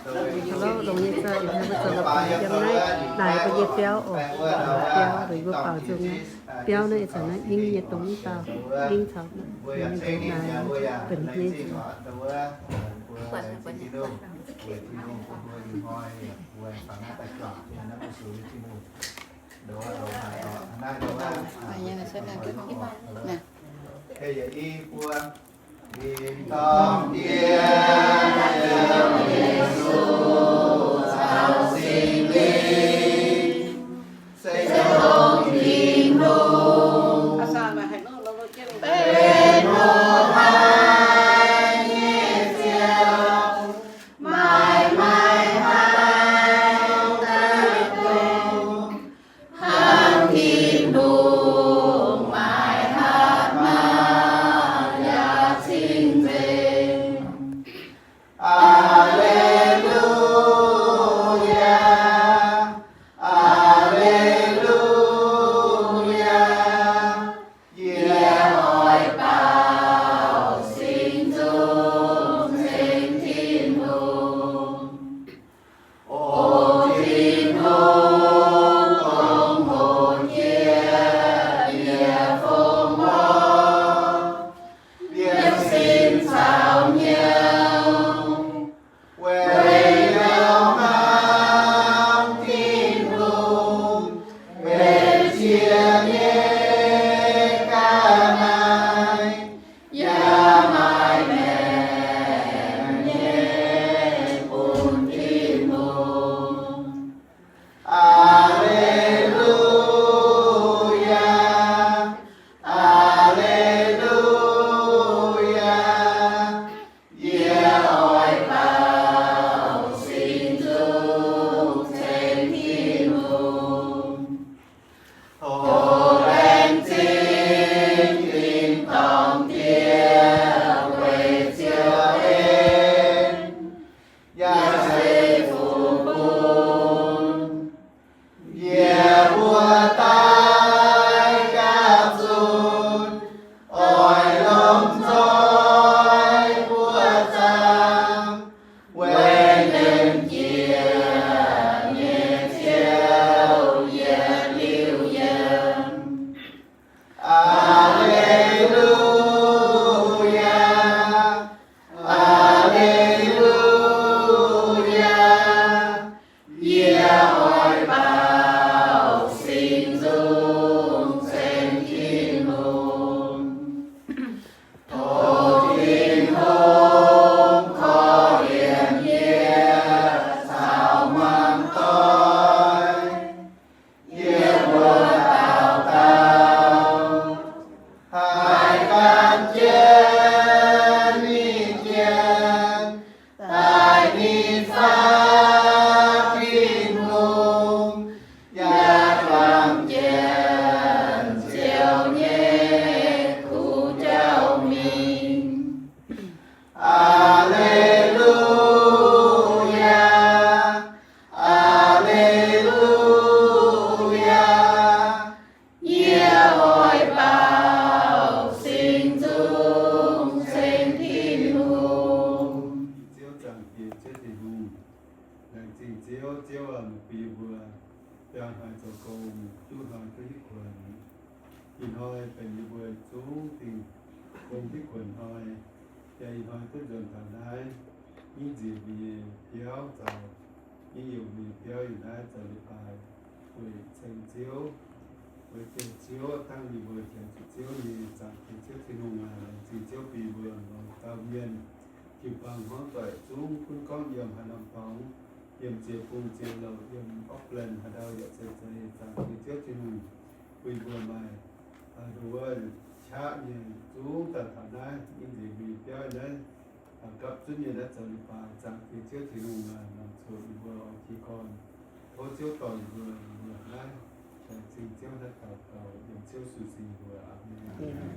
Longx nyei zauh, mbuo zoux la'bueic yiem naaiv laaix mbuo nyei biauv oc. Biauv, mbuo baaux nzung naaiv biauv naaiv ih zanc naaiv mingh nyei dongh mv dauh mingh caux naaiv benx nyei. Hnangv Tin-Hungh maaih hatc maaz yaac cing-nzengc. Aa^le^lu^yaa, aa^le^lu^yaa. Yie oix baaux singx nzung ceng Tin-Hungh. O Tin-Hungh, dongh hoqc jiex yie fongc mborqv, yiem sin caux hnyouv, weic liuz hnangv Tin-Hungh benx jiex nyei ga'naaiv, yaac maaih maengc nyei bun Tin-Hungh. Aa^le^lu^yaa, aa^le^lu^yaa. Yie oix baaux singx nzung ceng Tin-Hungh. Tov laengz zingh tin-dorngh Diex weic Ziouv en, yaac zeiz fungx bun yie mbuo daaih gapv zuqc oix longc nzoih buoqc zaangc weic nqemh jiex nyei Ziouv yietc liuz yiem. Aa^le^lu^yaa, aa^le^lu^yaa. Yie oix baaux singx nzung ceng Tin-Hungh. Tov Tin-Hungh korv-lienh yie caux muangx doic yie mbuo daux gaux, haih gan jienv ninh jien daaih nitv faaux Tin-Hungh, yaac juangc jienv Ziouv nyei kuv jauv mingh. Aa^le^lu^yaa, aa^le^lu^yaa. Yie oix baaux singx nzung ceng Tin-Hungh. Ziouv, Zaangc Diex, Ziouv Tin-Hungh, laengz zingh Ziouv. Ziouv aac, meih bun yie mbuo biaa hnoi zoux gong, juqv hnoi duqv hitv kuonx. Ih hnoi benx yie mbuo zungv dingh gong hitv kuonx hnoi. Yaac ih hnoi duqv nzuonx taux naaiv nyei nziec mbuo nyei biauv zoux, nyei youh mbuo nyei biauv yiem naaiv zoux leiz-baaix weic ceng Ziouv, weic jiex Ziouv, dangh yie mbuo janx zuqc Ziouv nyei. Zaangc Diex, Ziouv Tin-Hungh aac, laengz zingh Ziouv bun yie mbuo longc gauh mienh jiu-baang hmuangv doic zungv gunv gorngv yiem haaix norm dorngx, yiem ziex bung ziex louc, yiem Auckland haaix ndau yaac zeiz zeiz. Zaangc Diex, Ziouv Tin-Hungh, bun yie mbuo maaih nduov qaqv nyei zungv daaih taux naaiv nyei nziex mbuo nyei biauv naaiv, gapv zunv nyei naaiv zoux leiz-baaix. Zaangc Diex, Ziouv Tin-Hungh aac, nangc cuotv yie mbuo oix jiez gorn. Tov Ziouv dorh yie mbuo, yie mbuo naaiv laengz zingh Ziouv naaiv daux gaux yiem Ziouv Yesu nyei mbuox. Aamen.